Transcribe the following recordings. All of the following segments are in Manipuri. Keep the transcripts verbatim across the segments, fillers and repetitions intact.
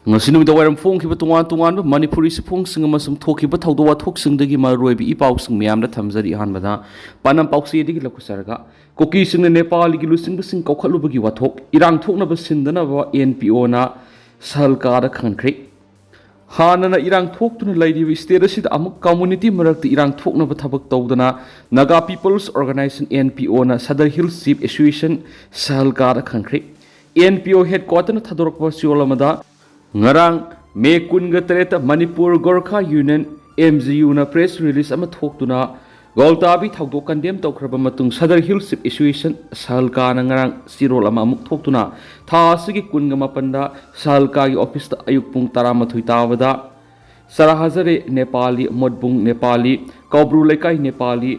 ꯉꯁꯤ ꯅꯨꯃꯤꯗꯥꯡ ꯋꯥꯏꯔꯝ ꯐꯣꯡꯈꯤꯕ ꯇꯣꯉꯥꯟ ꯇꯣꯉꯥꯟꯕ ꯃꯅꯤꯄꯨꯔꯤ ꯆꯦꯐꯣꯡꯁꯤꯡ ꯑꯃꯁꯨꯡ ꯊꯣꯛꯈꯤꯕ ꯊꯧꯗꯣꯛ ꯋꯥꯊꯣꯛꯁꯤꯡꯗꯒꯤ ꯃꯔꯨꯑꯣꯏꯕ ꯏ ꯄꯥꯎꯁꯤꯡ ꯃꯌꯥꯝꯗ ꯊꯝꯖꯔꯤ꯫ ꯑꯍꯥꯟꯕꯗ ꯄꯥꯟꯅꯝ ꯄꯥꯎꯆꯦꯗꯒꯤ ꯂꯧꯈꯠꯆꯔꯒ, ꯀꯨꯀꯤꯁꯤꯡꯅ ꯅꯦꯄꯥꯂꯤꯒꯤ ꯂꯨꯆꯤꯡꯕꯁꯤꯡ ꯀꯧꯈꯠꯂꯨꯕꯒꯤ ꯋꯥꯊꯣꯛ, ꯏꯔꯥꯡ ꯊꯣꯛꯅꯕ ꯁꯤꯟꯗꯅꯕ ꯑꯦꯟ ꯄꯤ ꯑꯣꯅ ꯁꯍꯜꯀꯥꯗ ꯈꯪꯍꯟꯈ꯭ꯔꯦ꯫ ꯍꯥꯟꯅꯅ ꯏꯔꯥꯡ ꯊꯣꯛꯇꯨꯅ ꯂꯩꯔꯤꯕ ꯁ꯭ꯇꯦꯠ ꯑꯁꯤꯗ ꯑꯃꯨꯛ ꯀꯝꯃꯨꯅꯤꯇꯤ ꯃꯔꯛꯇ ꯏꯔꯥꯡ ꯊꯣꯛꯅꯕ ꯊꯕꯛ ꯇꯧꯗꯅ Naga People's Organization, N P O ꯅ Sadar Hills Chief Association ꯁꯍꯜꯀꯥꯗ ꯈꯪꯈ꯭ꯔꯦ꯫ ꯑꯦꯟ ꯄꯤ ꯑꯣ ꯍꯦꯗꯀ꯭ꯋꯥꯇꯔꯅ ꯊꯥꯗꯣꯔꯛꯄ ꯆꯦꯔꯣꯜ ꯑꯃꯗ, ꯉꯔꯥꯡ ꯃꯦ ꯀꯨꯟꯒ ꯇꯔꯦꯠꯇ Manipur Gorkha union, M G U ꯅ ꯄ꯭ꯔꯦꯁ ꯔꯤꯂꯤꯖ ꯑꯃ ꯊꯣꯛꯇꯨꯅ ꯒꯣꯜꯇꯥꯕꯤ ꯊꯧꯗꯣꯛ ꯀꯟꯗꯦꯝ ꯇꯧꯈ꯭ꯔꯕ ꯃꯇꯨꯡ ꯁꯗꯔ ꯍꯤꯜ ꯆꯤꯐ ꯑꯦꯁꯣꯁꯤꯌꯦꯁꯟ ꯁꯍꯜꯀꯥꯅ ꯉꯔꯥꯡ ꯆꯦꯔꯣꯜ ꯑꯃ ꯑꯃꯨꯛ ꯊꯣꯛꯇꯨꯅ ꯊꯥ ꯑꯁꯤꯒꯤ ꯀꯨꯟꯒ ꯃꯥꯄꯟꯗ ꯁꯍꯜꯀꯥꯒꯤ ꯑꯣꯐꯤꯁꯇ ꯑꯌꯨꯛ ꯄꯨꯡ ꯇꯔꯥꯃꯥꯊꯣꯏ ꯇꯥꯕꯗ ꯁꯔꯥꯍꯖꯔꯦ ꯅꯦꯄꯥꯂꯤ, ꯃꯣꯠꯕꯨꯡ ꯅꯦꯄꯥꯂꯤ, ꯀꯧꯕ꯭ꯔꯨ ꯂꯩꯀꯥꯏ ꯅꯦꯄꯥꯂꯤ,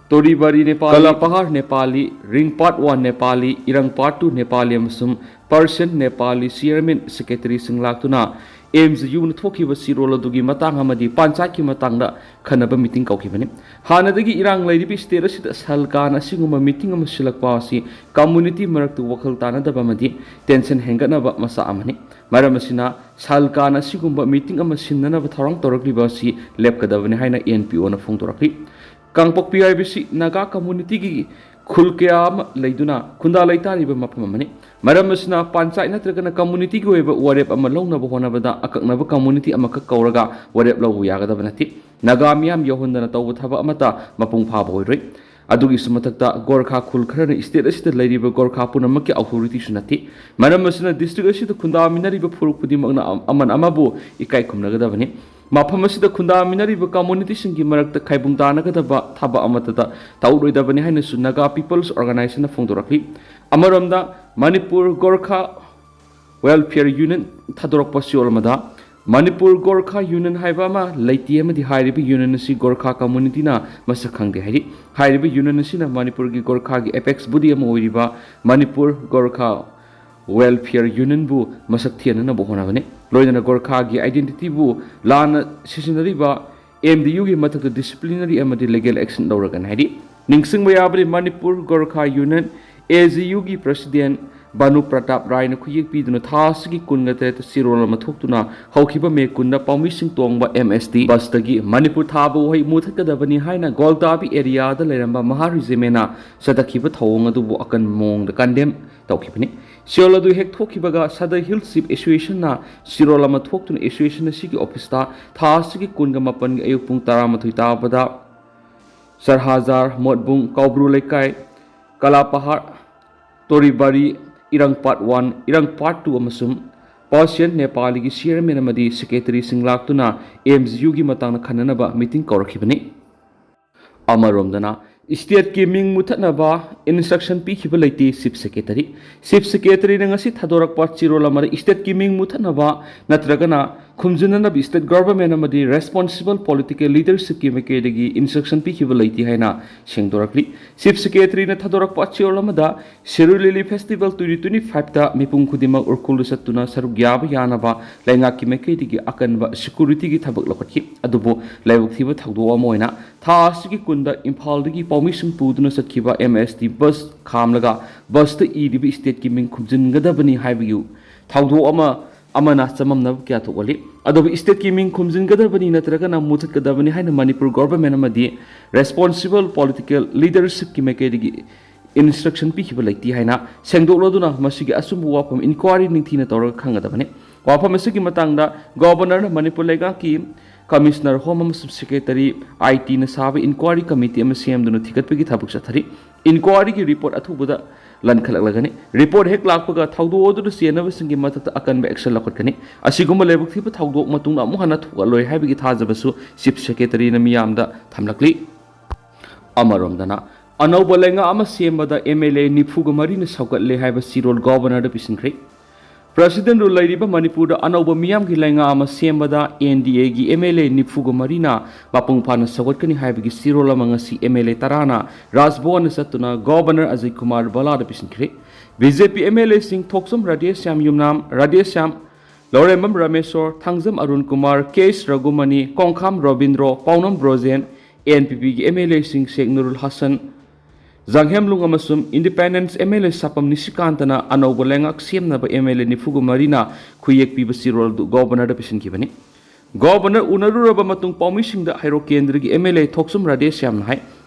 ꯇꯣꯔꯤꯕꯥꯔꯤ ꯅꯦꯄꯥꯂꯤ, ꯀꯂꯥꯄꯍꯥꯔ ꯅꯦꯄꯥꯂꯤ, ꯔꯤꯡ ꯄꯥꯔꯠ ꯋꯥꯟ ꯅꯦꯄꯥꯂꯤ, ꯏꯔꯪ ꯄꯥꯔꯠ ꯇꯨ ꯅꯦꯄꯥꯂꯤ ꯑꯃꯁꯨꯡ ꯄꯔꯁꯟ ꯅꯦꯄꯥꯂꯤ ꯆꯤꯌꯔꯃꯦꯟ ꯁꯦꯀ꯭ꯔꯦꯇꯔꯤꯁꯤꯡ ꯂꯥꯛꯇꯨꯅ ꯑꯦꯝ ꯖꯤ ꯌꯨꯅ ꯊꯣꯛꯈꯤꯕ ꯆꯦꯔꯣꯜ ꯑꯗꯨꯒꯤ ꯃꯇꯥꯡ ꯑꯃꯗꯤ ꯄꯟꯆꯥꯌꯠꯀꯤ ꯃꯇꯥꯡꯗ ꯈꯟꯅꯕ ꯃꯤꯇꯤꯡ ꯀꯧꯈꯤꯕꯅꯤ꯫ ꯍꯥꯟꯅꯗꯒꯤ ꯏꯔꯥꯡ ꯂꯩꯔꯤꯕ ꯁ꯭ꯇꯦꯠ ꯑꯁꯤꯗ ꯁꯍꯜꯀꯥꯅ ꯑꯁꯤꯒꯨꯝꯕ ꯃꯤꯇꯤꯡ ꯑꯃ ꯁꯤꯜꯂꯛꯄ ꯑꯁꯤ ꯀꯝꯃꯨꯅꯤꯇꯤ ꯃꯔꯛꯇ ꯋꯥꯈꯜ ꯇꯥꯅꯗꯕ ꯑꯃꯗꯤ ꯇꯦꯟꯁꯟ ꯍꯦꯟꯒꯠꯅꯕ ꯃꯆꯥꯛ ꯑꯃꯅꯤ꯫ ꯃꯔꯝ ꯑꯁꯤꯅ ꯁꯍꯜꯀꯥꯅ ꯑꯁꯤꯒꯨꯝꯕ ꯃꯤꯇꯤꯡ ꯑꯃ ꯁꯤꯟꯅꯅꯕ ꯊꯧꯔꯥꯡ ꯇꯧꯔꯛꯂꯤꯕ ꯑꯁꯤ ꯂꯦꯞꯀꯗꯕꯅꯤ ꯍꯥꯏꯅ ꯑꯦꯟ ꯄꯤ ꯑꯣꯅ ꯐꯣꯡꯗꯣꯔꯛꯂꯤ꯫ ꯀꯥꯡꯄꯣꯛꯄꯤ ꯍꯥꯏꯕꯁꯤ ꯅꯥꯒꯥ ꯀꯝꯃꯨꯅꯤꯇꯤꯒꯤ ꯈꯨꯜ ꯀꯌꯥ ꯑꯃ ꯂꯩꯗꯨꯅ ꯈꯨꯟꯗꯥ ꯂꯩꯇꯥꯔꯤꯕ ꯃꯐꯝ ꯑꯃꯅꯤ꯫ ꯃꯔꯝ ꯑꯁꯤꯅ ꯄꯟꯆꯥꯌꯠ ꯅꯠꯇ꯭ꯔꯒꯅ ꯀꯝꯃꯨꯅꯤꯇꯤꯒꯤ ꯑꯣꯏꯕ ꯋꯥꯔꯦꯞ ꯑꯃ ꯂꯧꯅꯕ ꯍꯣꯠꯅꯕꯗ ꯑꯀꯛꯅꯕ ꯀꯝꯃꯨꯅꯤꯇꯤ ꯑꯃꯈꯛ ꯀꯧꯔꯒ ꯋꯥꯔꯦꯞ ꯂꯧꯕ ꯌꯥꯒꯗꯕ ꯅꯠꯇꯦ꯫ ꯅꯥꯒꯥ ꯃꯤꯌꯥꯝ ꯌꯧꯍꯟꯗꯅ ꯇꯧꯕ ꯊꯕꯛ ꯑꯃꯠꯇ ꯃꯄꯨꯡ ꯐꯥꯕ ꯑꯣꯏꯔꯣꯏ꯫ ꯑꯗꯨꯒꯤꯁꯨ ꯃꯊꯛꯇ ꯒꯣꯔꯈꯥ ꯈꯨꯜ ꯈꯔꯅ ꯁ꯭ꯇꯦꯠ ꯑꯁꯤꯗ ꯂꯩꯔꯤꯕ ꯒꯣꯔꯈꯥ ꯄꯨꯝꯅꯃꯛꯀꯤ ꯑꯣꯊꯣꯔꯤꯇꯤꯁꯨ ꯅꯠꯇꯦ꯫ ꯃꯔꯝ ꯑꯁꯤꯅ ꯗꯤꯁꯇ꯭ꯔꯤꯛ ꯑꯁꯤꯗ ꯈꯨꯟꯗꯥꯃꯤꯟꯅꯔꯤꯕ ꯐꯨꯔꯨꯞ ꯈꯨꯗꯤꯡꯃꯛꯅ ꯑꯃꯅ ꯑꯃꯕꯨ ꯏꯀꯥꯏ ꯈꯨꯝꯅꯒꯗꯕꯅꯤ꯫ ꯃꯐꯝ ꯑꯁꯤꯗ ꯈꯨꯟꯗꯥꯃꯤꯟꯅꯔꯤꯕ ꯀꯝꯃꯨꯅꯤꯇꯤꯁꯤꯡꯒꯤ ꯃꯔꯛꯇ ꯈꯥꯏꯕꯨꯡ ꯇꯥꯅꯒꯗꯕ ꯊꯕꯛ ꯑꯃꯠꯇꯗ ꯇꯧꯔꯣꯏꯗꯕꯅꯤ ꯍꯥꯏꯅꯁꯨ ꯅꯥꯒꯥ ꯄꯤꯄꯜꯁ ꯑꯣꯔꯒꯅꯥꯏꯖꯦꯁꯟꯅ ꯐꯣꯡꯗꯣꯔꯛꯂꯤ꯫ ꯑꯃꯔꯣꯝꯗ ꯃꯅꯤꯄꯨꯔ ꯒꯣꯔꯈꯥ ꯋꯦꯜꯐꯤꯌꯔ ꯌꯨꯅꯤꯌꯟ ꯊꯥꯗꯣꯔꯛꯄ ꯆꯦꯔꯣꯜ ꯑꯃꯗ, ꯃꯅꯤꯄꯨꯔ ꯒꯣꯔꯈꯥ ꯌꯨꯅꯤꯌꯟ ꯍꯥꯏꯕ ꯑꯃ ꯂꯩꯇꯦ ꯑꯃꯗꯤ ꯍꯥꯏꯔꯤꯕ ꯌꯨꯅꯤꯌꯟ ꯑꯁꯤ ꯒꯣꯔꯈꯥ ꯀꯝꯃꯨꯅꯤꯇꯤꯅ ꯃꯁꯛ ꯈꯪꯗꯦ ꯍꯥꯏꯔꯤ꯫ ꯍꯥꯏꯔꯤꯕ ꯌꯨꯅꯤꯌꯟ ꯑꯁꯤꯅ ꯃꯅꯤꯄꯨꯔꯒꯤ ꯒꯣꯔꯈꯥꯒꯤ ꯑꯦꯄꯦꯛꯁ ꯕꯣꯗꯤ ꯑꯃ ꯑꯣꯏꯔꯤꯕ ꯃꯅꯤꯄꯨꯔ ꯒꯣꯔꯈꯥ ꯋꯦꯜꯐꯤꯌꯔ ꯌꯨꯅꯤꯌꯟꯕꯨ ꯃꯁꯛ ꯊꯦꯟꯅꯅꯕ ꯍꯣꯠꯅꯕꯅꯤ꯫ ꯂꯣꯏꯅꯅ ꯒꯣꯔꯈꯥꯒꯤ ꯑꯥꯏꯗꯦꯟꯇꯤꯇꯤꯕꯨ ꯂꯥꯟꯅ ꯁꯤꯖꯤꯟꯅꯔꯤꯕ ꯑꯦꯝ ꯗꯤ ꯌꯨꯒꯤ ꯃꯊꯛꯇ ꯗꯤꯁꯤꯄ꯭ꯂꯤꯅꯔꯤ ꯑꯃꯗꯤ ꯂꯤꯒꯦꯜ ꯑꯦꯛꯁꯟ ꯂꯧꯔꯒꯅꯤ ꯍꯥꯏꯔꯤ꯫ ꯅꯤꯡꯁꯤꯡꯕ ꯌꯥꯕꯗꯤ Manipur Gorkha union, A G ꯌꯨꯒꯤ ꯄ꯭ꯔꯁꯤꯗꯦꯟ ꯚꯥꯅꯨ ꯄ꯭ꯔꯇꯥꯞ ꯔꯥꯏꯅ ꯈꯨꯌꯦꯛ ꯄꯤꯗꯨꯅ ꯊꯥ ꯑꯁꯤꯒꯤ ꯀꯨꯟꯒ ꯇꯔꯦꯠꯇ ꯆꯦꯔꯣꯜ ꯑꯃ ꯊꯣꯛꯇꯨꯅ ꯍꯧꯈꯤꯕ ꯃꯦ ꯀꯨꯟꯗ ꯄꯥꯎꯃꯤꯁꯤꯡ ꯇꯣꯡꯕ ꯑꯦꯝ ꯑꯦꯁ ꯇꯤ ꯕꯁꯇꯒꯤ ꯃꯅꯤꯄꯨꯔ ꯊꯥꯕ ꯎꯍꯩ ꯃꯨꯊꯠꯀꯗꯕꯅꯤ ꯍꯥꯏꯅ ꯒꯣꯜꯗꯥꯕꯤ ꯑꯦꯔꯤꯌꯥꯗ ꯂꯩꯔꯝꯕ ꯃꯍꯥ ꯔꯤꯖꯤꯃꯦꯟꯅ ꯆꯠꯊꯈꯤꯕ ꯊꯧꯑꯣꯡ ꯑꯗꯨꯕꯨ ꯑꯀꯟꯕ ꯃꯑꯣꯡꯗ ꯀꯟꯗꯦꯝ ꯇꯧꯈꯤꯕꯅꯤ꯫ ꯆꯦꯔꯣꯜ ꯑꯗꯨ ꯍꯦꯛ ꯊꯣꯛꯈꯤꯕꯒ ꯁꯗꯔ ꯍꯤꯜ ꯆꯤꯐ ꯑꯦꯁꯣꯁꯤꯌꯦꯁꯟꯅ ꯆꯦꯔꯣꯜ ꯑꯃ ꯊꯣꯛꯇꯨꯅ ꯑꯦꯁꯣꯁꯤꯌꯦꯁꯟ ꯑꯁꯤꯒꯤ ꯑꯣꯐꯤꯁꯇ ꯊꯥ ꯑꯁꯤꯒꯤ ꯀꯨꯟꯒ ꯃꯥꯄꯟꯒꯤ ꯑꯌꯨꯛ ꯄꯨꯡ ꯇꯔꯥꯃꯥꯊꯣꯏ ꯇꯥꯕꯗ ꯁꯔꯍꯥꯖꯥꯔ, ꯃꯣꯠꯕꯨꯡ, ꯀꯧꯕ꯭ꯔꯨ ꯂꯩꯀꯥꯏ, ꯀꯂꯥꯄꯍꯥꯔ, ꯇꯣꯔꯤꯕꯥꯔꯤ, ꯏꯔꯪ ꯄꯥꯔꯠ ꯋꯥꯟ, ꯏꯔꯪ ꯄꯥꯔꯠ ꯇꯨ ꯑꯃꯁꯨꯡ ꯄꯥꯔꯁꯤꯌꯟ ꯅꯦꯄꯥꯂꯤꯒꯤ ꯆꯤꯌꯔꯃꯦꯟ ꯑꯃꯗꯤ ꯁꯦꯀ꯭ꯔꯦꯇꯔꯤꯁꯤꯡ ꯂꯥꯛꯇꯨꯅ ꯑꯦꯝ ꯖꯤ ꯌꯨꯒꯤ ꯃꯇꯥꯡꯗ ꯈꯟꯅꯅꯕ ꯃꯤꯇꯤꯡ ꯀꯧꯔꯛꯈꯤꯕꯅꯤ꯫ ꯑꯃꯔꯣꯝꯗꯅ, ꯁ꯭ꯇꯦꯠꯀꯤ ꯃꯤꯡ ꯃꯨꯊꯠꯅꯕ ꯏꯟꯁꯇ꯭ꯔꯛꯁꯟ ꯄꯤꯈꯤꯕ ꯂꯩꯇꯦ ꯆꯤꯐ ꯁꯦꯀ꯭ꯔꯦꯇꯔꯤ꯫ ꯆꯤꯐ ꯁꯦꯀ꯭ꯔꯦꯇꯔꯤꯅ ꯉꯁꯤ ꯊꯥꯗꯣꯔꯛꯄ ꯆꯦꯔꯣꯜ ꯑꯃꯗ ꯁ꯭ꯇꯦꯠꯀꯤ ꯃꯤꯡ ꯃꯨꯊꯠꯅꯕ ꯅꯠꯇ꯭ꯔꯒꯅ ꯈꯨꯝꯖꯤꯟꯅꯅꯕ ꯁ꯭ꯇꯦꯠ ꯒꯚꯔꯟꯃꯦꯟꯠ ꯑꯃꯗꯤ ꯔꯦꯁꯄꯣꯟꯁꯤꯕꯜ ꯄꯣꯂꯤꯇꯤꯀꯦꯜ ꯂꯤꯗꯔꯁꯤꯞꯀꯤ ꯃꯥꯏꯀꯩꯗꯒꯤ ꯏꯟꯁꯇ꯭ꯔꯛꯁꯟ ꯄꯤꯈꯤꯕ ꯂꯩꯇꯦ ꯍꯥꯏꯅ ꯁꯦꯡꯗꯣꯔꯛꯂꯤ꯫ ꯆꯤꯐ ꯁꯦꯀ꯭ꯔꯦꯇꯔꯤꯅ ꯊꯥꯗꯣꯔꯛꯄ ꯆꯦꯔꯣꯜ ꯑꯃꯗ ꯁꯤꯔꯣꯏ ꯂꯤꯂꯤ ꯐꯦꯁꯇꯤꯚꯦꯜ ꯇ꯭ꯋꯦꯟꯇꯤ ꯇ꯭ꯋꯦꯟꯇꯤ ꯐꯥꯏꯚꯇ ꯃꯤꯄꯨꯝ ꯈꯨꯗꯤꯡꯃꯛ ꯎꯔꯈꯨꯜꯗ ꯆꯠꯇꯨꯅ ꯁꯔꯨꯛ ꯌꯥꯕ ꯌꯥꯅꯕ ꯂꯩꯉꯥꯛꯀꯤ ꯃꯥꯏꯀꯩꯗꯒꯤ ꯑꯀꯟꯕ ꯁꯦꯀ꯭ꯌꯨꯔꯤꯇꯤꯒꯤ ꯊꯕꯛ ꯂꯧꯈꯠꯈꯤ꯫ ꯑꯗꯨꯕꯨ ꯂꯥꯏꯕꯛ ꯊꯤꯕ ꯊꯧꯗꯣꯛ ꯑꯃ ꯑꯣꯏꯅ ꯊꯥ ꯑꯁꯤꯒꯤ ꯀꯨꯟꯗ ꯏꯝꯐꯥꯜꯗꯒꯤ ꯄꯥꯎꯃꯤꯁꯤꯡ ꯄꯨꯗꯨꯅ ꯆꯠꯈꯤꯕ ꯑꯦꯝ ꯑꯦꯁ ꯇꯤ ꯕꯁ ꯈꯥꯝꯂꯒ ꯕꯁꯇ ꯏꯔꯤꯕ ꯁ꯭ꯇꯦꯠꯀꯤ ꯃꯤꯡ ꯈꯨꯝꯖꯤꯟꯒꯗꯕꯅꯤ ꯍꯥꯏꯕꯒꯤ ꯊꯧꯗꯣꯛ ꯑꯃ ꯑꯃꯅ ꯆꯃꯝꯅꯕ ꯀꯌꯥ ꯊꯣꯛꯍꯜꯂꯤ꯫ ꯑꯗꯨꯕꯨ ꯁ꯭ꯇꯦꯠꯀꯤ ꯃꯤꯡ ꯈꯨꯝꯖꯤꯟꯒꯗꯕꯅꯤ ꯅꯠꯇ꯭ꯔꯒꯅ ꯃꯨꯊꯠꯀꯗꯕꯅꯤ ꯍꯥꯏꯅ ꯃꯅꯤꯄꯨꯔ ꯒꯣꯚꯔꯟꯃꯦꯟꯠ ꯑꯃꯗꯤ ꯔꯦꯁꯄꯣꯟꯁꯤꯕꯜ ꯄꯣꯂꯤꯇꯤꯀꯦꯜ ꯂꯤꯗꯔꯁꯤꯞꯀꯤ ꯃꯥꯏꯀꯩꯗꯒꯤ ꯏꯟꯁꯇ꯭ꯔꯛꯁꯟ ꯄꯤꯈꯤꯕ ꯂꯩꯇꯦ ꯍꯥꯏꯅ ꯁꯦꯡꯗꯣꯛꯂꯗꯨꯅ ꯃꯁꯤꯒꯤ ꯑꯆꯨꯝꯕ ꯋꯥꯐꯝ ꯏꯟꯀ꯭ꯋꯥꯔꯤ ꯅꯤꯡꯊꯤꯅ ꯇꯧꯔꯒ ꯈꯪꯒꯗꯕꯅꯤ꯫ ꯋꯥꯐꯝ ꯑꯁꯤꯒꯤ ꯃꯇꯥꯡꯗ ꯒꯣꯚꯔꯅꯔꯅ ꯃꯅꯤꯄꯨꯔ ꯂꯩꯉꯥꯛꯀꯤ ꯀꯃꯤꯁꯅꯔ ꯍꯣꯝ ꯑꯃꯁꯨꯡ ꯁꯦꯀ꯭ꯔꯦꯇꯔꯤ ꯑꯥꯏ ꯇꯤꯅ ꯁꯥꯕ ꯏꯟꯀ꯭ꯋꯥꯔꯤ ꯀꯃꯤꯇꯤ ꯑꯃ ꯁꯦꯝꯗꯨꯅ ꯊꯤꯒꯠꯄꯒꯤ ꯊꯕꯛ ꯆꯠꯊꯔꯤ꯫ ꯏꯟꯀ꯭ꯋꯥꯔꯤꯒꯤ ꯔꯤꯄꯣꯔꯠ ꯑꯊꯨꯕꯗ ꯂꯟꯈꯠꯂꯛꯂꯒꯅꯤ꯫ ꯔꯤꯄꯣꯔꯠ ꯍꯦꯛ ꯂꯥꯛꯄꯒ ꯊꯧꯗꯣꯛ ꯑꯗꯨꯗ ꯆꯦꯟꯅꯕꯁꯤꯡꯒꯤ ꯃꯊꯛꯇ ꯑꯀꯟꯕ ꯑꯦꯛꯁꯟ ꯂꯧꯈꯠꯀꯅꯤ꯫ ꯑꯁꯤꯒꯨꯝꯕ ꯂꯥꯏꯕꯛ ꯊꯤꯕ ꯊꯧꯗꯣꯛ ꯃꯇꯨꯡꯗ ꯑꯃꯨꯛ ꯍꯟꯅ ꯊꯣꯛꯍꯜꯂꯣꯏ ꯍꯥꯏꯕꯒꯤ ꯊꯥꯖꯕꯁꯨ ꯆꯤꯐ ꯁꯦꯀ꯭ꯔꯦꯇꯔꯤꯅ ꯃꯤꯌꯥꯝꯗ ꯊꯝꯂꯛꯂꯤ꯫ ꯑꯃꯔꯣꯝꯗꯅ, ꯑꯅꯧꯕ ꯂꯩꯉꯥꯛ ꯑꯃ ꯁꯦꯝꯕꯗ ꯑꯦꯝ ꯑꯦꯜ ꯑꯦ ꯅꯤꯐꯨꯒ ꯃꯔꯤꯅ ꯁꯧꯒꯠꯂꯦ ꯍꯥꯏꯕ ꯆꯦꯔꯣꯜ ꯒꯣꯚꯔꯅꯔꯗ ꯄꯤꯁꯤꯟꯈ꯭ꯔꯦ꯫ ꯄ꯭ꯔꯁꯤꯗꯦꯟꯠ ꯔꯨꯜ ꯂꯩꯔꯤꯕ ꯃꯅꯤꯄꯨꯔꯗ ꯑꯅꯧꯕ ꯃꯤꯌꯥꯝꯒꯤ ꯂꯩꯉꯥꯛ ꯑꯃ ꯁꯦꯝꯕꯗ ꯑꯦꯟ ꯗꯤ ꯑꯦꯒꯤ ꯑꯦꯝ ꯑꯦꯜ ꯑꯦ ꯅꯤꯐꯨꯒ ꯃꯔꯤꯅ ꯃꯄꯨꯡ ꯐꯥꯅ ꯁꯧꯒꯠꯀꯅꯤ ꯍꯥꯏꯕꯒꯤ ꯆꯦꯔꯣꯜ ꯑꯃ ꯉꯁꯤ ꯑꯦꯝ ꯑꯦꯜ ꯑꯦ ꯇꯔꯥꯅ ꯔꯥꯖꯚꯋꯟꯗ ꯆꯠꯇꯨꯅ ꯒꯣꯚꯔꯅꯔ ꯑꯖꯌ ꯀꯨꯃꯥꯔ ꯚꯜꯂꯥꯗ ꯄꯤꯁꯤꯟꯈ꯭ꯔꯦ꯫ B J P M L ꯑꯦꯁꯤꯡ ꯊꯣꯛꯆꯣꯝ Radheshyam Yumnam, Radheshyam, Lourembam Rameshwor, Thangjam Arun Kumar, K S Raghumani, Khongkham Robindro, Paonam Brojen, N P ꯄꯤꯒꯤ ꯑꯦꯝ ꯑꯦꯜ ꯑꯦꯁꯤꯡ ꯁꯦꯈ ꯅꯨꯔꯨꯜ ꯍꯁꯟ, ꯖꯥꯡꯍꯦꯝꯂꯨꯡ ꯑꯃꯁꯨꯡ ꯏꯟꯗꯤꯄꯦꯟꯗꯦꯟꯁ ꯑꯦꯝ ꯑꯦꯜ ꯑꯦ ꯁꯥꯄꯝ ꯅꯤꯁꯤꯀꯥꯟꯇꯅ ꯑꯅꯧꯕ ꯂꯩꯉꯥꯛ ꯁꯦꯝꯅꯕ ꯑꯦꯝ ꯑꯦꯜ ꯑꯦ ꯅꯤꯐꯨꯒ ꯃꯔꯤꯅ ꯈꯨꯌꯦꯛ ꯄꯤꯕ ꯆꯦꯔꯣꯜ ꯑꯗꯨ ꯒꯣꯕꯔꯅꯔꯗ ꯄꯤꯁꯤꯟꯈꯤꯕꯅꯤ꯫ ꯒꯣꯕꯔꯅꯔ ꯎꯅꯔꯨꯔꯕ ꯃꯇꯨꯡ ꯄꯥꯎꯃꯤꯁꯤꯡꯗ ꯍꯩꯔꯣꯛ ꯀꯦꯟꯗ꯭ꯔꯒꯤ ꯑꯦꯝ ꯑꯦꯜ ꯑꯦ ꯊꯣꯛꯆꯨꯝ ꯔꯥꯙꯦꯁ꯭ꯌꯥꯝꯅ ꯍꯥꯏ,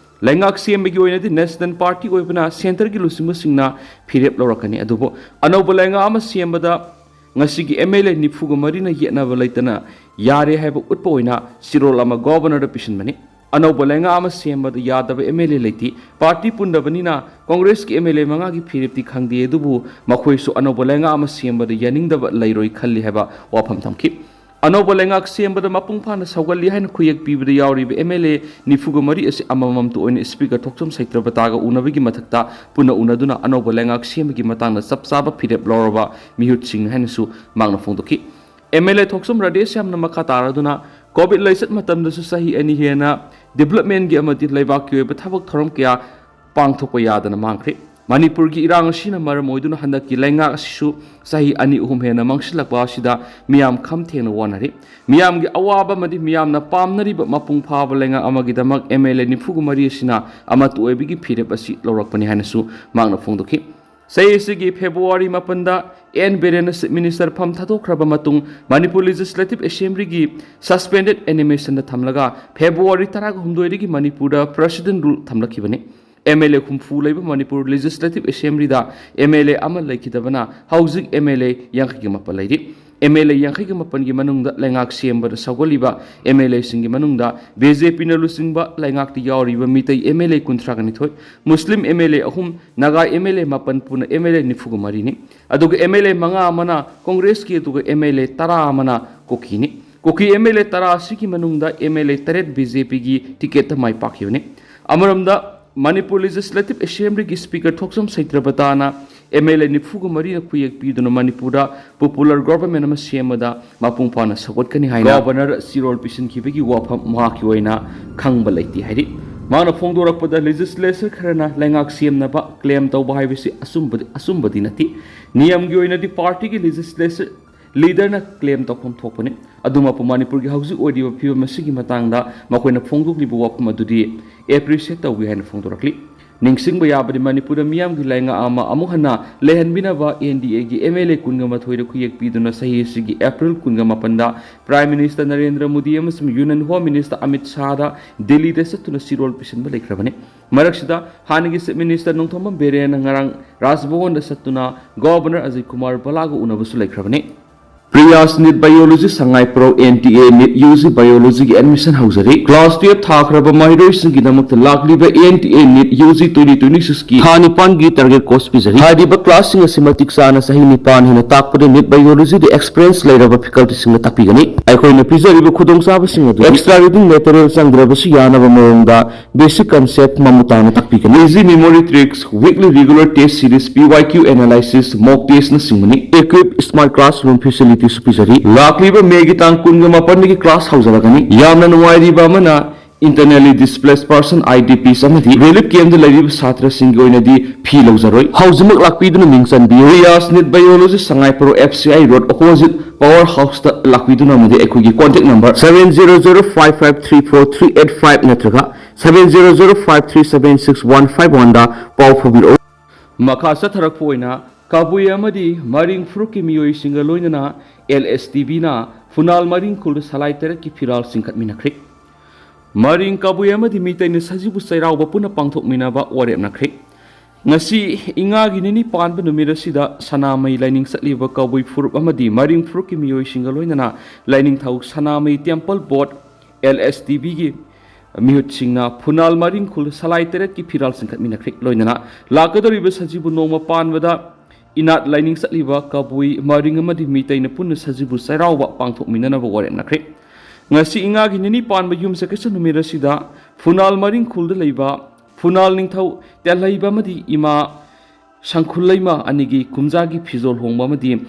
ꯂꯩꯉꯥꯛ ꯁꯦꯝꯕꯒꯤ ꯑꯣꯏꯅꯗꯤ ꯅꯦꯁꯅꯦꯜ ꯄꯥꯔꯇꯤ ꯑꯣꯏꯕꯅ ꯁꯦꯟꯇꯔꯒꯤ ꯂꯨꯆꯤꯡꯕꯁꯤꯡꯅ ꯐꯤꯔꯦꯞ ꯂꯧꯔꯛꯀꯅꯤ, ꯑꯗꯨꯕꯨ ꯑꯅꯧꯕ ꯂꯩꯉꯥꯛ ꯑꯃ ꯁꯦꯝꯕꯗ ꯉꯁꯤꯒꯤ ꯑꯦꯝ ꯑꯦꯜ ꯑꯦ ꯅꯤꯐꯨꯒ ꯃꯔꯤꯅ ꯌꯦꯠꯅꯕ ꯂꯩꯇꯅ ꯌꯥꯔꯦ ꯍꯥꯏꯕ ꯎꯠꯄ ꯑꯣꯏꯅ ꯆꯦꯔꯣꯜ ꯑꯃ ꯒꯣꯕꯔꯅꯔꯗ ꯄꯤꯁꯤꯟꯕꯅꯤ꯫ ꯑꯅꯧꯕ ꯂꯩꯉꯥꯛ ꯑꯃ ꯁꯦꯝꯕꯗ ꯌꯥꯗꯕ ꯑꯦꯝ ꯑꯦꯜ ꯑꯦ ꯂꯩꯇꯦ꯫ ꯄꯥꯔꯇꯤ ꯄꯨꯟꯗꯕꯅꯤꯅ ꯀꯣꯡꯒ꯭ꯔꯦꯁꯀꯤ ꯑꯦꯝ ꯑꯦꯜ ꯑꯦ ꯃꯉꯥꯒꯤ ꯐꯤꯔꯦꯞꯇꯤ ꯈꯪꯗꯦ, ꯑꯗꯨꯕꯨ ꯃꯈꯣꯏꯁꯨ ꯑꯅꯧꯕ ꯂꯩꯉꯥꯛ ꯑꯃ ꯁꯦꯝꯕꯗ ꯌꯥꯅꯤꯡꯗꯕ ꯂꯩꯔꯣꯏ ꯈꯜꯂꯤ ꯍꯥꯏꯕ ꯋꯥꯐꯝ ꯊꯝꯈꯤ꯫ ꯑꯅꯧꯕ ꯂꯩꯉꯥꯛ ꯁꯦꯝꯕꯗ ꯃꯄꯨꯡ ꯐꯥꯅ ꯁꯧꯒꯠꯂꯤ ꯍꯥꯏꯅ ꯈꯨꯌꯦꯛ ꯄꯤꯕꯗ ꯌꯥꯎꯔꯤꯕ ꯑꯦꯝ ꯑꯦꯜ ꯑꯦ ꯅꯤꯐꯨꯒ ꯃꯔꯤ ꯑꯁꯤ ꯑꯃꯃꯝꯇ ꯑꯣꯏꯅ ꯁ꯭ꯄꯤꯀꯔ ꯊꯣꯛꯆꯣꯝ ꯁꯩꯇ꯭ꯔꯕꯇꯥꯒ ꯎꯅꯕꯒꯤ ꯃꯊꯛꯇ ꯄꯨꯟꯅ ꯎꯅꯗꯨꯅ ꯑꯅꯧꯕ ꯂꯩꯉꯥꯛ ꯁꯦꯝꯕꯒꯤ ꯃꯇꯥꯡꯗ ꯆꯞ ꯆꯥꯕ ꯐꯤꯔꯦꯞ ꯂꯧꯔꯕ ꯃꯤꯍꯨꯠꯁꯤꯡ ꯍꯥꯏꯅꯁꯨ ꯃꯍꯥꯛꯅ ꯐꯣꯡꯗꯣꯛꯈꯤ꯫ ꯑꯦꯝ ꯑꯦꯜ ꯑꯦ ꯊꯣꯛꯆꯣꯝ ꯔꯥꯙꯦꯁ꯭ꯌꯥꯝꯅ ꯃꯈꯥ ꯇꯥꯔꯗꯨꯅ, ꯀꯣꯚꯤꯗ ꯂꯩꯆꯠ ꯃꯇꯝꯗꯁꯨ ꯆꯍꯤ ꯑꯅꯤ ꯍꯦꯟꯅ ꯗꯤꯕꯂꯞꯃꯦꯟꯒꯤ ꯑꯃꯗꯤ ꯂꯩꯕꯥꯛꯀꯤ ꯑꯣꯏꯕ ꯊꯕꯛ ꯊꯧꯔꯝ ꯀꯌꯥ ꯄꯥꯡꯊꯣꯛꯄ ꯌꯥꯗꯅ ꯃꯥꯡꯈ꯭ꯔꯦ꯫ ꯃꯅꯤꯄꯨꯔꯒꯤ ꯏꯔꯥꯡ ꯑꯁꯤꯅ ꯃꯔꯝ ꯑꯣꯏꯗꯨꯅ ꯍꯟꯗꯛꯀꯤ ꯂꯩꯉꯥꯛ ꯑꯁꯤꯁꯨ ꯆꯍꯤ ꯑꯅꯤ ꯑꯍꯨꯝ ꯍꯦꯟꯅ ꯃꯥꯡꯁꯤꯜꯂꯛꯄ ꯑꯁꯤꯗ ꯃꯤꯌꯥꯝ ꯈꯝ ꯊꯦꯡꯅ ꯋꯥꯅꯔꯤ꯫ ꯃꯤꯌꯥꯝꯒꯤ ꯑꯋꯥꯕ ꯑꯃꯗꯤ ꯃꯤꯌꯥꯝꯅ ꯄꯥꯝꯅꯔꯤꯕ ꯃꯄꯨꯡ ꯐꯥꯕ ꯂꯩꯉꯥꯛ ꯑꯃꯒꯤꯗꯃꯛ ꯑꯦꯝ ꯑꯦꯜ ꯑꯦ ꯅꯤꯐꯨꯒ ꯃꯔꯤ ꯑꯁꯤꯅ ꯑꯃꯠꯇ ꯑꯣꯏꯕꯒꯤ ꯐꯤꯔꯦꯞ ꯑꯁꯤ ꯂꯧꯔꯛꯄꯅꯤ ꯍꯥꯏꯅꯁꯨ ꯃꯍꯥꯛꯅ ꯐꯣꯡꯗꯣꯛꯈꯤ꯫ ꯆꯍꯤ ꯑꯁꯤꯒꯤ ꯐꯦꯕ꯭ꯔꯨꯋꯥꯔꯤ ꯃꯥꯄꯟꯗ ꯑꯦꯟ ꯕꯤꯔꯦꯟꯅ ꯆꯤꯐ ꯃꯤꯅꯤꯁꯇꯔ ꯐꯝ ꯊꯥꯗꯣꯛꯈ꯭ꯔꯕ ꯃꯇꯨꯡ ꯃꯅꯤꯄꯨꯔ ꯂꯦꯖꯤꯁꯂꯦꯇꯤꯚ ꯑꯦꯁꯦꯝꯕ꯭ꯂꯤꯒꯤ ꯁꯁꯄꯦꯟꯗꯦꯗ ꯑꯦꯅꯤꯃꯦꯁꯟꯗ ꯊꯝꯂꯒ ꯐꯦꯕ꯭ꯔꯨꯋꯥꯔꯤ ꯇꯔꯥꯍꯨꯝꯗꯣꯏꯗꯒꯤ ꯃꯅꯤꯄꯨꯔꯗ ꯄ꯭ꯔꯦꯁꯤꯗꯦꯟꯠ ꯔꯨꯜ ꯊꯝꯂꯛꯈꯤꯕꯅꯤ꯫ ꯑꯦꯝ ꯑꯦꯜ ꯑꯦ ꯍꯨꯝꯐꯨ ꯂꯩꯕ ꯃꯅꯤꯄꯨꯔ ꯂꯦꯖꯤꯁꯂꯦꯇꯤꯚ ꯑꯦꯁꯦꯝꯕ꯭ꯂꯤꯗ ꯑꯦꯝ ꯑꯦꯜ ꯑꯦ ꯑꯃ ꯂꯩꯈꯤꯗꯕꯅ ꯍꯧꯖꯤꯛ ꯑꯦꯝ ꯑꯦꯜ ꯑꯦ ꯌꯥꯡꯈꯩꯒ ꯃꯥꯄꯟ ꯂꯩꯔꯤ꯫ ꯑꯦꯝ ꯑꯦꯜ ꯑꯦ ꯌꯥꯡꯈꯩꯒ ꯃꯥꯄꯟꯒꯤ ꯃꯅꯨꯡꯗ ꯂꯩꯉꯥꯛ ꯁꯦꯝꯕꯗ ꯁꯧꯒꯠꯂꯤꯕ ꯑꯦꯝ ꯑꯦꯜ ꯑꯦꯁꯤꯡꯒꯤ ꯃꯅꯨꯡꯗ ꯕꯤ ꯖꯦ ꯄꯤꯅ ꯂꯨꯆꯤꯡꯕ ꯂꯩꯉꯥꯛꯇ ꯌꯥꯎꯔꯤꯕ ꯃꯤꯇꯩ ꯑꯦꯝ ꯑꯦꯜ ꯑꯦ ꯀꯨꯟꯊ꯭ꯔꯥꯒ ꯅꯤꯊꯣꯏ, ꯃꯨꯁꯂꯤꯝ ꯑꯦꯝ ꯑꯦꯜ ꯑꯦ ꯑꯍꯨꯝ, ꯅꯥꯒꯥ ꯑꯦꯝ ꯑꯦꯜ ꯑꯦ ꯃꯥꯄꯟ, ꯄꯨꯟꯅ ꯑꯦꯝ ꯑꯦꯜ ꯑꯦ ꯅꯤꯐꯨꯒ ꯃꯔꯤꯅꯤ꯫ ꯑꯗꯨꯒ ꯑꯦꯝ ꯑꯦꯜ ꯑꯦ ꯃꯉꯥ ꯑꯃꯅ ꯀꯣꯡꯒ꯭ꯔꯦꯁꯀꯤ, ꯑꯗꯨꯒ ꯑꯦꯝ ꯑꯦꯜ ꯑꯦ ꯇꯔꯥ ꯑꯃꯅ ꯀꯨꯀꯤꯅꯤ꯫ ꯀꯨꯀꯤ ꯑꯦꯝ ꯑꯦꯜ ꯑꯦ ꯇꯔꯥ ꯑꯁꯤꯒꯤ ꯃꯅꯨꯡꯗ ꯑꯦꯝ ꯑꯦꯜ ꯑꯦ ꯇꯔꯦꯠ ꯕꯤ ꯖꯦ ꯄꯤꯒꯤ ꯇꯤꯀꯦꯠꯇ ꯃꯥꯏ ꯄꯥꯛꯈꯤꯕꯅꯤ꯫ ꯑꯃꯔꯣꯝꯗ, ꯃꯅꯤꯄꯨꯔ ꯂꯦꯖꯤꯁꯂꯦꯇꯤꯚ ꯑꯦꯁꯦꯝꯕ꯭ꯂꯤꯒꯤ ꯁ꯭ꯄꯤꯀꯔ ꯊꯣꯛꯆꯣꯝ ꯁꯩꯇ꯭ꯔꯕꯇꯥꯅ ꯑꯦꯝ ꯑꯦꯜ ꯑꯦ ꯅꯤꯐꯨꯒ ꯃꯔꯤꯅ ꯈꯨꯌꯦꯛ ꯄꯤꯗꯨꯅ ꯃꯅꯤꯄꯨꯔꯗ ꯄꯣꯄꯨꯂꯔ ꯒꯣꯚꯔꯟꯃꯦꯟꯠ ꯑꯃ ꯁꯦꯝꯕꯗ ꯃꯄꯨꯡ ꯐꯥꯅ ꯁꯧꯒꯠꯀꯅꯤ ꯍꯥꯏꯅ ꯒꯣꯚꯔꯅꯔ ꯆꯦꯔꯣꯜ ꯄꯤꯁꯤꯟꯈꯤꯕꯒꯤ ꯋꯥꯐꯝ ꯃꯍꯥꯛꯀꯤ ꯑꯣꯏꯅ ꯈꯪꯕ ꯂꯩꯇꯦ ꯍꯥꯏꯔꯤ꯫ ꯃꯥꯅ ꯐꯣꯡꯗꯣꯔꯛꯄꯗ, ꯂꯦꯖꯤꯁꯂꯦꯆꯔ ꯈꯔꯅ ꯂꯩꯉꯥꯛ ꯁꯦꯝꯅꯕ ꯀ꯭ꯂꯦꯝ ꯇꯧꯕ ꯍꯥꯏꯕꯁꯤ ꯑꯆꯨꯝꯕꯗꯤ, ꯑꯆꯨꯝꯕꯗꯤ ꯅꯠꯇꯦ꯫ ꯅꯤꯌꯝꯒꯤ ꯑꯣꯏꯅꯗꯤ ꯄꯥꯔꯇꯤꯒꯤ ꯂꯦꯖꯤꯁꯂꯦꯆꯔ ꯂꯤꯗꯔꯅ ꯀ꯭ꯂꯦꯝ ꯇꯧꯐꯝ ꯊꯣꯛꯄꯅꯤ꯫ ꯑꯗꯨꯃꯛꯄꯨ ꯃꯅꯤꯄꯨꯔꯒꯤ ꯍꯧꯖꯤꯛ ꯑꯣꯏꯔꯤꯕ ꯐꯤꯕꯝ ꯑꯁꯤꯒꯤ ꯃꯇꯥꯡꯗ ꯃꯈꯣꯏꯅ ꯐꯣꯡꯗꯣꯛꯂꯤꯕ ꯋꯥꯐꯝ ꯑꯗꯨꯗꯤ ꯑꯦꯄ꯭ꯔꯤꯁꯤꯌꯦꯠ ꯇꯧꯏ ꯍꯥꯏꯅ ꯐꯣꯡꯗꯣꯔꯛꯂꯤ꯫ ꯅꯤꯡꯁꯤꯡꯕ ꯌꯥꯕꯗꯤ, ꯃꯅꯤꯄꯨꯔꯗ ꯃꯤꯌꯥꯝꯒꯤ ꯂꯩꯉꯥꯛ ꯑꯃ ꯑꯃꯨꯛ ꯍꯟꯅ ꯂꯩꯍꯟꯕꯤꯅꯕ N D A ꯒꯤ M L A ꯀꯨꯟꯒ ꯃꯥꯊꯣꯏꯗ ꯈꯨꯌꯦꯛ ꯄꯤꯗꯨꯅ ꯆꯍꯤ ꯑꯁꯤꯒꯤ April ꯀꯨꯟꯒ ꯃꯥꯄꯟꯗ Prime Minister ꯅꯔꯦꯟꯗ꯭ꯔ ꯃꯣꯗꯤ ꯑꯃꯁꯨꯡ Union Home Minister ꯑꯃꯤꯠ ꯁꯥꯍꯗ ꯗꯤꯜꯂꯤꯗ ꯆꯠꯇꯨꯅ ꯆꯤꯔꯣꯜ ꯄꯤꯁꯤꯟꯕ ꯂꯩꯈ꯭ꯔꯕꯅꯤ꯫ ꯃꯔꯛꯁꯤꯗ, ꯍꯥꯟꯅꯒꯤ Chief Minister ꯅꯣꯡꯊꯣꯝꯕꯝ ꯕꯤꯔꯦꯟꯅ ꯉꯔꯥꯡ ꯔꯥꯖꯚꯋꯟꯗ ꯆꯠꯇꯨꯅ Governor Ajay Kumar ꯚꯜꯂꯥꯒ ꯎꯅꯕꯁꯨ ꯂꯩꯈ꯭ꯔꯕꯅꯤ꯫ Priyas NEET Biology Sangai ꯄ꯭ꯔꯧ N T A NEET U G Biology ꯒꯤ admission ꯍꯧꯖꯔꯤ꯫ Class twelve ꯊꯥꯈ꯭ꯔꯕ ꯃꯍꯩꯔꯣꯏꯁꯤꯡꯒꯤꯗꯃꯛꯇ ꯂꯥꯛꯂꯤꯕ N T A NEET U G twenty twenty-six ꯀꯤ ꯊꯥ ꯅꯤꯄꯥꯟꯒꯤ target course ꯄꯤꯖꯔꯤ꯫ ꯍꯥꯏꯔꯤꯕ class ꯁꯤꯡ ꯑꯁꯤ ꯃꯇꯤꯛ ꯆꯥꯅ ꯆꯍꯤ ꯅꯤꯄꯥꯟ ꯍꯦꯟꯅ ꯇꯥꯛꯄꯗ NEET Biology ꯗ experience ꯂꯩꯔꯕ faculty ꯁꯤꯡꯅ ꯇꯥꯛꯄꯤꯒꯅꯤ꯫ ꯑꯩꯈꯣꯏꯅ ꯄꯤꯖꯔꯤꯕ ꯈꯨꯗꯣꯡꯆꯥꯕꯁꯤꯡ ꯑꯗꯨ extra reading material ꯆꯪꯗ꯭ꯔꯕꯁꯨ ꯌꯥꯅꯕ ꯃꯑꯣꯡꯗ basic concept ꯃꯃꯨꯠ ꯇꯥꯅ ꯇꯥꯛꯄꯤꯒꯅꯤ꯫ Easy memory tricks, weekly regular test series, P Y Q analysis, mock test ꯅꯆꯤꯡꯕꯅꯤ꯫ Equip smart classroom facilities ꯁꯨ ꯄꯤꯖꯔꯤ꯫ ꯂꯥꯛꯂꯤꯕ May ꯒꯤ ꯇꯥꯡ ꯀꯨꯟꯒ ꯃꯥꯄꯟꯗꯒꯤ class ꯍꯧꯖꯔꯒꯅꯤ꯫ ꯌꯥꯝꯅ ꯅꯨꯡꯉꯥꯏꯔꯤꯕ ꯑꯃꯅ, Internally Displaced Person, I D Ps ꯑꯃꯗꯤ relief camp ꯇ ꯂꯩꯔꯤꯕ ꯁꯥꯇ꯭ꯔꯁꯤꯡꯒꯤ ꯑꯣꯏꯅꯗꯤ fee ꯂꯧꯖꯔꯣꯏ꯫ ꯍꯧꯖꯤꯛꯃꯛ ꯂꯥꯛꯄꯤꯗꯨꯅ ꯃꯤꯡ ꯆꯟꯕꯤꯌꯨ꯫ Priyas NEET Biology Sangai ꯄ꯭ꯔꯧ F C I Road opposite Power House ꯇ ꯂꯥꯛꯄꯤꯗꯨꯅ ꯑꯃꯗꯤ ꯑꯩꯈꯣꯏꯒꯤ contact number seven zero zero five five three four three eight five ꯅꯠꯇ꯭ꯔꯒ seven zero zero five three seven six one five one ꯗ ꯄꯥꯎ ꯐꯥꯎꯕꯤꯔꯛꯎ꯫ ꯃꯈꯥ ꯆꯠꯊꯔꯛꯄ ꯑꯣꯏꯅ, ꯀꯕꯨꯏ ꯑꯃꯗꯤ ꯃꯔꯤꯡ ꯐꯨꯔꯨꯞꯀꯤ ꯃꯤꯑꯣꯏꯁꯤꯡꯒ ꯂꯣꯏꯅꯅ L S T B ꯅ ꯐꯨꯅꯥꯜ ꯃꯔꯤꯡ ꯈꯨꯜꯗ ꯁꯂꯥꯏ ꯇꯔꯦꯠꯀꯤ ꯐꯤꯔꯥꯜ ꯆꯤꯡꯈꯠꯃꯤꯟꯅꯈ꯭ꯔꯦ꯫ ꯃꯔꯤꯡ ꯀꯕꯨꯏ ꯑꯃꯗꯤ ꯃꯤꯇꯩꯅ ꯁꯖꯤꯕꯨ ꯆꯩꯔꯥꯎꯕ ꯄꯨꯟꯅ ꯄꯥꯡꯊꯣꯛꯃꯤꯟꯅꯕ ꯋꯥꯔꯦꯞꯅꯈ꯭ꯔꯦ꯫ ꯉꯁꯤ ꯏꯉꯥꯒꯤ ꯅꯤꯅꯤ ꯄꯥꯟꯕ ꯅꯨꯃꯤꯠ ꯑꯁꯤꯗ ꯁꯅꯥꯃꯍꯤ ꯂꯥꯏꯅꯤꯡ ꯆꯠꯂꯤꯕ ꯀꯕꯨꯏ ꯐꯨꯔꯨꯞ ꯑꯃꯗꯤ ꯃꯔꯤꯡ ꯐꯨꯔꯨꯞꯀꯤ ꯃꯤꯑꯣꯏꯁꯤꯡꯒ ꯂꯣꯏꯅꯅ ꯂꯥꯏꯅꯤꯡꯊꯧ ꯁꯅꯥꯃꯍꯤ Temple Board, L S T B ꯒꯤ ꯃꯤꯍꯨꯠꯁꯤꯡꯅ ꯐꯨꯅꯥꯜ ꯃꯔꯤꯡ ꯈꯨꯜ ꯁꯂꯥꯏ ꯇꯔꯦꯠꯀꯤ ꯐꯤꯔꯥꯜ ꯆꯤꯡꯈꯠꯃꯤꯟꯅꯈ꯭ꯔꯦ꯫ ꯂꯣꯏꯅꯅ ꯂꯥꯛꯀꯗꯧꯔꯤꯕ ꯁꯖꯤꯕꯨ ꯅꯣꯡꯃ ꯄꯥꯟꯕꯗ ꯏꯅꯥꯠ ꯂꯥꯏꯅꯤꯡ ꯆꯠꯂꯤꯕ ꯀꯕꯨꯏ, ꯃꯔꯤꯡ ꯑꯃꯗꯤ ꯃꯤꯇꯩꯅ ꯄꯨꯟꯅ ꯁꯖꯤꯕꯨ ꯆꯩꯔꯥꯎꯕ ꯄꯥꯡꯊꯣꯛꯃꯤꯟꯅꯅꯕ ꯋꯥꯔꯦꯞꯅꯈ꯭ꯔꯦ꯫ ꯉꯁꯤ ꯏꯉꯥꯒꯤ ꯅꯤꯅꯤ ꯄꯥꯟꯕ ꯌꯨꯝꯁꯀꯩꯁ ꯅꯨꯃꯤꯠ ꯑꯁꯤꯗ ꯐꯨꯅꯥꯜ ꯃꯔꯤꯡ ꯈꯨꯜꯗ ꯂꯩꯕ ꯐꯨꯅꯥꯜ ꯅꯤꯡꯊꯧ ꯇꯦꯜꯍꯩꯕ ꯑꯃꯗꯤ ꯏꯃꯥ ꯁꯪꯈꯨꯜꯂꯩꯃ ꯑꯅꯤꯒꯤ ꯀꯨꯝꯖꯥꯒꯤ ꯐꯤꯖꯣꯜ ꯍꯣꯡꯕ ꯑꯃꯗꯤ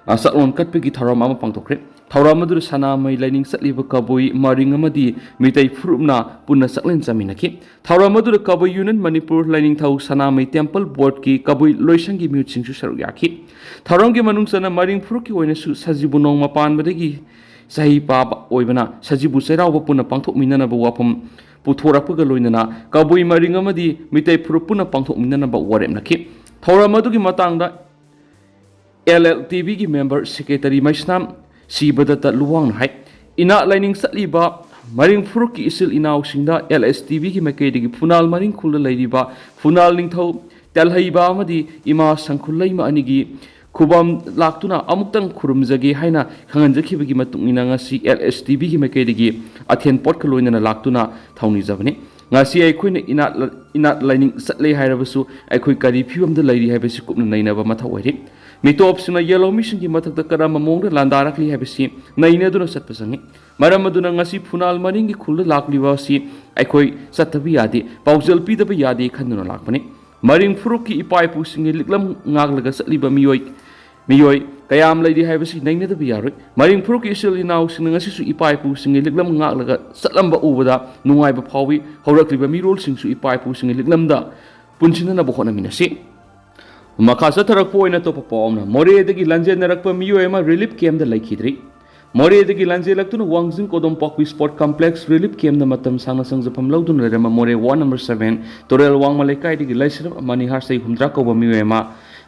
ꯆꯠꯂꯣꯟ ꯀꯠꯄꯒꯤ ꯊꯧꯔꯝ ꯑꯃ ꯄꯥꯡꯊꯣꯛꯈ꯭ꯔꯦ꯫ ꯊꯧꯔꯝ ꯑꯗꯨꯗ ꯁꯅꯥꯃꯍꯤ ꯂꯥꯏꯅꯤꯡ ꯆꯠꯂꯤꯕ ꯀꯕꯨꯏ, ꯃꯔꯤꯡ ꯑꯃꯗꯤ ꯃꯤꯇꯩ ꯐꯨꯔꯨꯞꯅ ꯄꯨꯟꯅ ꯆꯥꯛꯂꯦꯟ ꯆꯥꯃꯤꯟꯅꯈꯤ꯫ ꯊꯧꯔꯝ ꯑꯗꯨꯗ ꯀꯕꯨꯏ ꯌꯨꯅꯤꯌꯟ ꯃꯅꯤꯄꯨꯔ, ꯂꯥꯏꯅꯤꯡꯊꯧ ꯁꯅꯥꯃꯍꯤ ꯇꯦꯝꯄꯜ ꯕꯣꯔꯗꯀꯤ ꯀꯕꯨꯏ ꯂꯣꯏꯁꯪꯒꯤ ꯃꯤꯍꯨꯠꯁꯤꯡꯁꯨ ꯁꯔꯨꯛ ꯌꯥꯈꯤ꯫ ꯊꯧꯔꯝꯒꯤ ꯃꯅꯨꯡ ꯆꯟꯅ ꯃꯔꯤꯡ ꯐꯨꯔꯨꯞꯀꯤ ꯑꯣꯏꯅꯁꯨ ꯁꯖꯤꯕꯨ ꯅꯣꯡꯃ ꯄꯥꯟꯕꯗꯒꯤ ꯆꯍꯤ ꯄꯥꯕ ꯑꯣꯏꯕꯅ ꯁꯖꯤꯕꯨ ꯆꯩꯔꯥꯎꯕ ꯄꯨꯟꯅ ꯄꯥꯡꯊꯣꯛꯃꯤꯟꯅꯅꯕ ꯋꯥꯐꯝ ꯄꯨꯊꯣꯔꯛꯄꯒ ꯂꯣꯏꯅꯅ ꯀꯕꯨꯏ ꯃꯔꯤꯡ ꯑꯃꯗꯤ ꯃꯤꯇꯩ ꯐꯨꯔꯨꯞ ꯄꯨꯟꯅ ꯄꯥꯡꯊꯣꯛꯃꯤꯟꯅꯅꯕ ꯋꯥꯔꯦꯞꯅꯈꯤ꯫ ꯊꯧꯔꯝ ꯑꯗꯨꯒꯤ ꯃꯇꯥꯡꯗ ꯑꯦꯜ ꯑꯦꯜ ꯇꯤ ꯚꯤꯒꯤ ꯃꯦꯝꯕꯔ ꯁꯦꯀ꯭ꯔꯦꯇꯔꯤ ꯃꯩꯁꯅꯥꯝ ꯁꯤꯕꯗꯠꯇ ꯂꯨꯋꯥꯡꯅ ꯍꯥꯏ, ꯏꯅꯥꯠ ꯂꯥꯏꯅꯤꯡ ꯆꯠꯂꯤꯕ ꯃꯔꯤꯡ ꯐꯨꯔꯨꯞꯀꯤ ꯏꯆꯤꯜ ꯏꯅꯥꯎꯁꯤꯡꯗ ꯑꯦꯜ ꯑꯦꯁ ꯇꯤ ꯚꯤꯒꯤ ꯃꯥꯏꯀꯩꯗꯒꯤ ꯐꯨꯅꯥꯜ ꯃꯔꯤꯡ ꯈꯨꯜꯗ ꯂꯩꯔꯤꯕ ꯐꯨꯅꯥꯜ ꯅꯤꯡꯊꯧ ꯇꯦꯜꯍꯩꯕ ꯑꯃꯗꯤ ꯏꯃꯥ ꯁꯪꯈꯨꯜꯂꯩꯃ ꯑꯅꯤꯒꯤ ꯈꯨꯕꯝ ꯂꯥꯛꯇꯨꯅ ꯑꯃꯨꯛꯇꯪ ꯈꯨꯔꯨꯝꯖꯒꯦ ꯍꯥꯏꯅ ꯈꯪꯍꯟꯖꯈꯤꯕꯒꯤ ꯃꯇꯨꯡ ꯏꯟꯅ ꯉꯁꯤ ꯑꯦꯜ ꯑꯦꯁ ꯇꯤ ꯚꯤꯒꯤ ꯃꯥꯏꯀꯩꯗꯒꯤ ꯑꯊꯦꯟ ꯄꯣꯠꯀ ꯂꯣꯏꯅꯅ ꯂꯥꯛꯇꯨꯅ ꯊꯧꯅꯤꯖꯕꯅꯤ꯫ ꯉꯁꯤ ꯑꯩꯈꯣꯏꯅ ꯏꯅꯥꯠ ꯏꯅꯥꯠ ꯂꯥꯏꯅꯤꯡ ꯆꯠꯂꯦ ꯍꯥꯏꯔꯕꯁꯨ ꯑꯩꯈꯣꯏ ꯀꯔꯤ ꯐꯤꯕꯝꯗ ꯂꯩꯔꯤ ꯍꯥꯏꯕꯁꯤ ꯀꯨꯞꯅ ꯅꯩꯅꯕ ꯃꯊꯧ ꯑꯣꯏꯔꯤ꯫ ꯃꯤꯇꯣꯞꯁꯤꯡꯅ ꯌꯦꯜꯍꯧꯃꯤꯁꯤꯡꯒꯤ ꯃꯊꯛꯇ ꯀꯔꯝꯕ ꯃꯑꯣꯡꯗ ꯂꯥꯟꯗꯥꯔꯛꯂꯤ ꯍꯥꯏꯕꯁꯤ ꯅꯩꯅꯗꯨꯅ ꯆꯠꯄ ꯆꯪꯏ꯫ ꯃꯔꯝ ꯑꯗꯨꯅ ꯉꯁꯤ ꯐꯨꯅꯥꯜ ꯃꯔꯤꯡꯒꯤ ꯈꯨꯜꯗ ꯂꯥꯛꯂꯤꯕ ꯑꯁꯤ ꯑꯩꯈꯣꯏ ꯆꯠꯇꯕ ꯌꯥꯗꯦ, ꯄꯥꯎꯖꯦꯜ ꯄꯤꯗꯕ ꯌꯥꯗꯦ ꯈꯟꯗꯨꯅ ꯂꯥꯛꯄꯅꯤ꯫ ꯃꯔꯤꯡ ꯐꯨꯔꯨꯞꯀꯤ ꯏꯄꯥ ꯏꯄꯨꯁꯤꯡꯒꯤ ꯂꯤꯛꯂꯝ ꯉꯥꯛꯂꯒ ꯆꯠꯂꯤꯕ ꯃꯤꯑꯣꯏ ꯃꯤꯑꯣꯏ ꯀꯌꯥꯝ ꯂꯩꯔꯤ ꯍꯥꯏꯕꯁꯤ ꯅꯩꯅꯗꯕ ꯌꯥꯔꯣꯏ꯫ ꯃꯔꯤꯡ ꯐꯨꯔꯨꯞꯀꯤ ꯏꯆꯤꯜ ꯏꯅꯥꯎꯁꯤꯡꯅ ꯉꯁꯤꯁꯨ ꯏꯄꯥ ꯏꯄꯨꯁꯤꯡꯒꯤ ꯂꯤꯛꯂꯝ ꯉꯥꯛꯂꯒ ꯆꯠꯂꯝꯕ ꯎꯕꯗ ꯅꯨꯡꯉꯥꯏꯕ ꯐꯥꯎꯏ꯫ ꯍꯧꯔꯛꯂꯤꯕ ꯃꯤꯔꯣꯜꯁꯤꯡꯁꯨ ꯏꯄꯥ ꯏꯄꯨꯁꯤꯡꯒꯤ ꯂꯤꯛꯂꯝꯗ ꯄꯨꯟꯁꯤꯟꯅꯅꯕ ꯍꯣꯠꯅꯃꯤꯟꯅꯁꯤ꯫ ꯃꯈꯥ ꯆꯠꯊꯔꯛꯄ ꯑꯣꯏꯅ ꯑꯇꯣꯞꯄ ꯄꯥꯎ ꯑꯃꯅ, ꯃꯣꯔꯦꯗꯒꯤ ꯂꯥꯟꯖꯦꯟꯅꯔꯛꯄ ꯃꯤꯑꯣꯏ ꯑꯃ ꯔꯤꯂꯤꯐ ꯀꯦꯝꯞꯇ ꯂꯩꯈꯤꯗ꯭ꯔꯤ꯫ ꯃꯣꯔꯦꯗꯒꯤ ꯂꯥꯟꯖꯦꯜꯂꯛꯇꯨꯅ ꯋꯥꯡꯖꯤꯡ ꯀꯣꯗꯣꯝꯄꯥꯛꯄꯤ ꯁ꯭ꯄꯣꯔꯠ ꯀꯝꯄ꯭ꯂꯦꯛꯁ ꯔꯤꯂꯤꯐ ꯀꯦꯝꯞꯇ ꯃꯇꯝ ꯁꯥꯡꯅ ꯁꯪꯖꯐꯝ ꯂꯧꯗꯨꯅ ꯂꯩꯔꯝꯕ ꯃꯣꯔꯦ ꯋꯥꯔꯗ ꯅꯝꯕꯔ ꯁꯚꯦꯟ ꯇꯨꯔꯦꯜ ꯋꯥꯡꯃ ꯂꯩꯀꯥꯏꯗꯒꯤ ꯂꯩꯁ꯭ꯔꯝ ꯃꯅꯤꯍꯥꯔ ꯆꯍꯤ ꯍꯨꯝꯗ꯭ꯔꯥ ꯀꯧꯕ ꯃꯤꯑꯣꯏ ꯑꯃ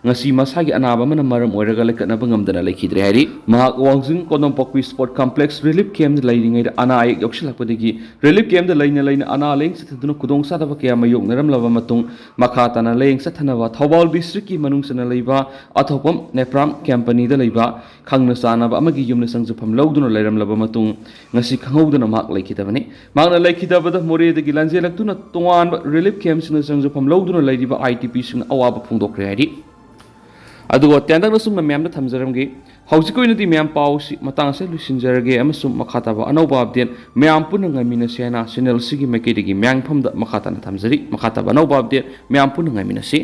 ꯉꯁꯤ ꯃꯁꯥꯒꯤ ꯑꯅꯥꯕ ꯑꯃꯅ ꯃꯔꯝ ꯑꯣꯏꯔꯒ ꯂꯩꯈꯠꯅꯕ ꯉꯝꯗꯅ ꯂꯩꯈꯤꯗ꯭ꯔꯦ ꯍꯥꯏꯔꯤ꯫ ꯃꯍꯥꯛ ꯋꯥꯡꯖꯤꯡ ꯀꯣꯗꯣꯝꯄꯥꯛꯄꯤ ꯁ꯭ꯄꯣꯔꯠ ꯀꯝꯄ꯭ꯂꯦꯛꯁ ꯔꯤꯂꯤꯐ ꯀꯦꯝꯞꯇ ꯂꯩꯔꯤꯉꯩꯗ ꯑꯅꯥ ꯑꯌꯦꯛ ꯌꯥꯎꯁꯤꯜꯂꯛꯄꯗꯒꯤ ꯔꯤꯂꯤꯐ ꯀꯦꯝꯞꯇ ꯂꯩꯅ ꯂꯩꯅ ꯑꯅꯥ ꯂꯥꯌꯦꯡ ꯆꯠꯊꯗꯨꯅ ꯈꯨꯗꯣꯡꯆꯥꯗꯕ ꯀꯌꯥ ꯃꯥꯌꯣꯛꯅꯔꯝꯂꯕ ꯃꯇꯨꯡ ꯃꯈꯥ ꯇꯥꯅ ꯂꯥꯌꯦꯡ ꯆꯠꯊꯅꯕ ꯊꯧꯕꯥꯜ ꯗꯤꯁꯇ꯭ꯔꯤꯛꯀꯤ ꯃꯅꯨꯡ ꯆꯟꯅ ꯂꯩꯕ ꯑꯊꯣꯛꯄꯝ ꯅꯦꯄ꯭ꯔꯥꯝ ꯀꯝꯄꯅꯤꯗ ꯂꯩꯕ ꯈꯪꯅ ꯆꯥꯟꯅꯕ ꯑꯃꯒꯤ ꯌꯨꯝꯗ ꯆꯪꯖꯐꯝ ꯂꯧꯗꯨꯅ ꯂꯩꯔꯝꯂꯕ ꯃꯇꯨꯡ ꯉꯁꯤ ꯈꯪꯍꯧꯗꯅ ꯃꯍꯥꯛ ꯂꯩꯈꯤꯗꯕꯅꯤ꯫ ꯃꯍꯥꯛꯅ ꯂꯩꯈꯤꯗꯕꯗ ꯃꯣꯔꯦꯗꯒꯤ ꯂꯥꯟꯖꯦꯜꯂꯛꯇꯨꯅ ꯇꯣꯉꯥꯟꯕ ꯔꯤꯂꯤꯐ ꯀꯦꯝꯞꯁꯤꯡꯗ ꯆꯪꯖꯐꯝ ꯂꯧꯗꯨꯅ ꯂꯩꯔꯤꯕ ꯑꯥꯏ ꯇꯤ ꯄꯤꯁꯤꯡꯅ ꯑꯋꯥꯕ ꯐꯣꯡꯗꯣꯛꯈ꯭ꯔꯦ ꯍꯥꯏꯔꯤ꯫ ꯑꯗꯨꯒ ꯇꯦꯟꯇꯛꯅ ꯁꯨꯝꯅ ꯃꯌꯥꯝꯗ ꯊꯝꯖꯔꯝꯒꯦ꯫ ꯍꯧꯖꯤꯛꯀꯤ ꯑꯣꯏꯅꯗꯤ ꯃꯌꯥꯝ ꯄꯥꯎꯁꯤ ꯃꯇꯥꯡ ꯑꯁꯤꯗ ꯂꯣꯏꯁꯤꯟꯖꯔꯒꯦ ꯑꯃꯁꯨꯡ ꯃꯈꯥ ꯇꯥꯕ ꯑꯅꯧꯕ ꯑꯞꯗꯦꯠ ꯃꯌꯥꯝ ꯄꯨꯟꯅ ꯉꯥꯏꯃꯤꯟꯅꯁꯤ ꯍꯥꯏꯅ ꯆꯦꯅꯦꯜ ꯑꯁꯤꯒꯤ ꯃꯥꯏꯀꯩꯗꯒꯤ ꯃꯌꯥꯝꯐꯝꯗ ꯃꯈꯥ ꯇꯥꯅ ꯊꯝꯖꯔꯤ꯫ ꯃꯈꯥ ꯇꯥꯕ ꯑꯅꯧꯕ ꯑꯞꯗꯦꯠ ꯃꯌꯥꯝ ꯄꯨꯟꯅ ꯉꯥꯏꯃꯤꯟꯅꯁꯤ꯫